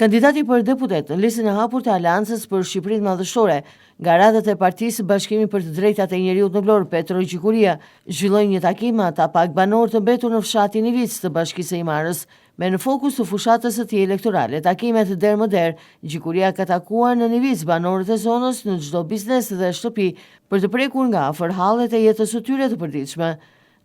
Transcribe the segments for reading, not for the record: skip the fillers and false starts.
Kandidati për deputet në listën e hapur të Aleancës për Shqipërinë Madhështore, nga radhët e Partisë Bashkimi për të Drejtat e Njeriut në Vlorë, Petro Gjikuria, zhvilloi një takim me ata pak banorë të mbetur në fshatin Nivicë të Bashkisë së Himarës. Me në fokus të fushatës së tij elektorale takimet derë më derë, Gjikuria ka takuar në Nivicë banorët e zonës në çdo biznes dhe shtëpi për të prekur nga afër hallet e jetës së tyre të përditshme.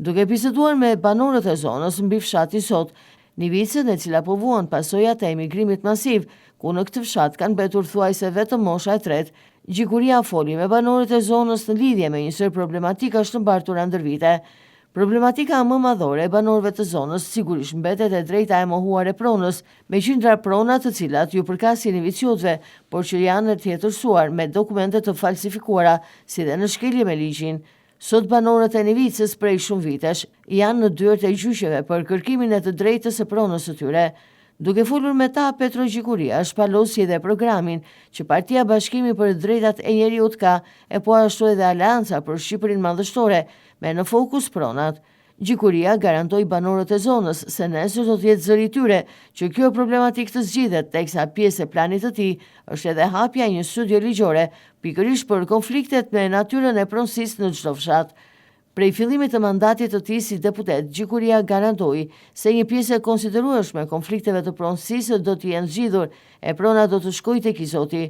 Duke biseduar me banorët e zonës mbi fshatin sot, Nivicën e cila po vuan pasojat e emigrimit masiv, ku në këtë fshat kanë mbetur thuajse vetëm mosha e tretë, Gjikuria foli me banorët e zonës në lidhje me një sërë problematikash të mbartura ndër vite. Problematika më madhore e banorëve të zonës sigurisht mbetet e drejta e mohuar e pronës, me qindra prona të cilat ju përkasin nivicjotëve, por që janë tjetërsuar me dokumente të falsifikuara si dhe në shkelje me ligjin. Sot banorët e Nivicës prej shumë vitesh janë në dyert e gjyqeve për kërkimin e të drejtës së pronës së tyre. Duke folur me ta, Petro Gjikuria shpalosi edhe programin që Partia Bashkimi për të Drejtat e Njeriut ka e po ashtu edhe Aleanca për Shqipërinë Madhështore me në fokus pronat. Gjikuria garantoi banorët e zonës se nesër do të jetë zëri i tyre që kjo problematikë të zgjidhet, teksa pjesë e planit të tij është edhe hapja e një studio ligjore pikërisht për konfliktet me natyrën e pronësisë në çdo fshat. Prej fillimit të mandatit të tij si deputet, Gjikuria garantoi se një pjesë e konsiderueshme e konflikteve të pronësisë do të jenë zgjidhur e prona do të shkojë tek i zoti.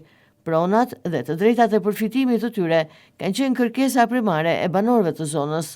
Pronat dhe të drejtat e përfitimit të tyre kanë qenë kërkesa primare e banorëve të zonës.